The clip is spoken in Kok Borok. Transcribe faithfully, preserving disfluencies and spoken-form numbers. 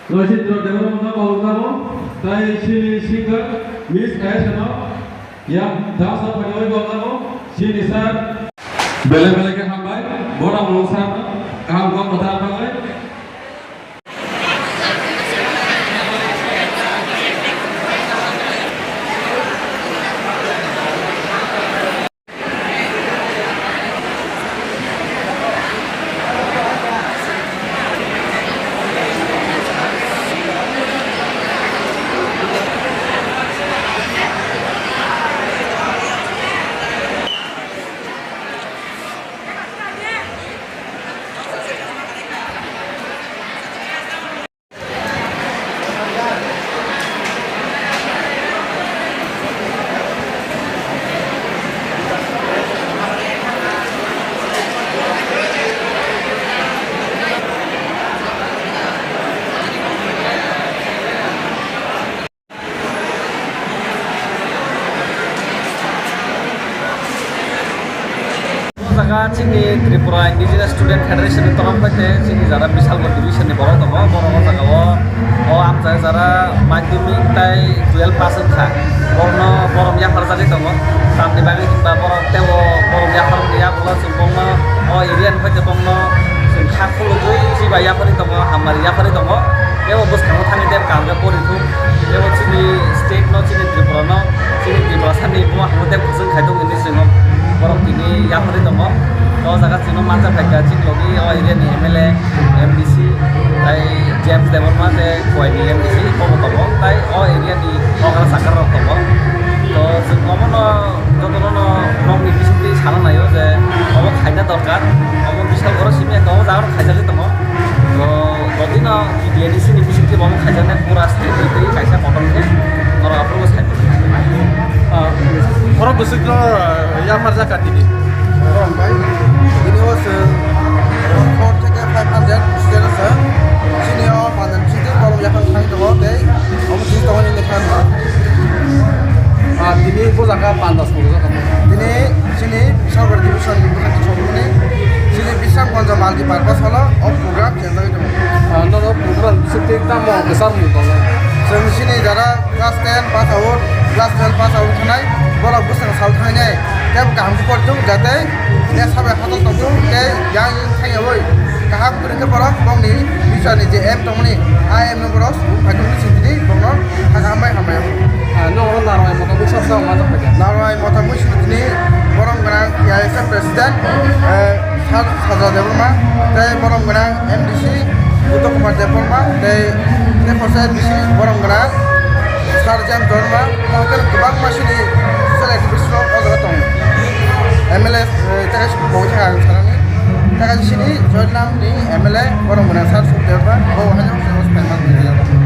Noisindra Debbarma no kok namo, tai chini singer Miss Ayesha no yang dance o phainai kok namo, chini sir. Belai belai khe hambai, bono ang sir no kaham kok kwtal bagwi. O jaga chini Tripura Indigenous Student Federation ni torok bai te chini jara Bishalgarh division ni borok tongo, borok o jaga o, o amchai jara madhyamik tai twelve pass wngkha, borokno borom yapharjagwi tongo, tamni bagwi hinba borok teibo borom yapharwngya ulo chwng bongno o area ni bai te bongno chwng kha khulugwi chibai yapharwi tongo, hamari yapharwi tongo, teibo bwskango thangwi tei kaham khe pori thung. Teibo chini state no, chini Tripura no, chini Tiprasa ni buma hwnwi tei kuchung khai tongo hinwi chwng borok tini yapharwi tongo. O jaga chwngno manjak phaikha chini logi o area ni M L A, M D C, tai James Debbarma tei Kuwai ni M D C bobo tongo. Tai o area ni okra chakra rok tongo. To chwng omono jotono no nokni bisingtwi sana naio je obo khaina dorkar, obo Bishalgarh o simi ekta o jaga rok khaijagwi tongo. To, todino B D A D C ni bisingtwi bo khajaknai pura state ni twi kaisa kotor khe norok aphuru sai. Ah, oro bwswk no, ah, yapharjak ka tini. Oro bai, tini o chwng four theke five hundred student o chwng chini o pandal bisingtwi kolom yaphar khai tongo tei omo twi tongo nini kha. Ah, tini bo jaga pandal song jak. Tini chini Bishalgarh division ni bwkhak chomoni chini Bisramganj multipurpose hall o program chengjagwi tongo. Ah, nono program bisingtwi tamo kwchar mung tongo? Chwng chini jara class ten pass out, class twelve pass out khanai, borok bwskango sal thangnai, tei kaham khe poritung jate next sabai hachal tongthung tei yang yang thangyawi kaham kwrwngkhe borok bongni future ni je aim tongmani, a aim no borok subung phaithung hinwi chwng tini borokno hakha hambai hambai. Ah, nono narwai moto bwsa bwsa wngma jok phaikha. Narwai moto bwsa tini borom gwnang A I S F president, eh, Sir Sajal Debbarma, tei borom gwnang M D C Uttam Kumar Debbarma, tei, tei khoroksa M D C borom gwnang Sir James Debbarma, tei kwbangma chini social activist rok o jaga tongo. M L A, eh, tei kaisa bo thang ang sanani. Tei kaisa chini Joylam ni M L A borom gwnang Sir Suk Debbarma, bo haino chwng o spend ma tongwi.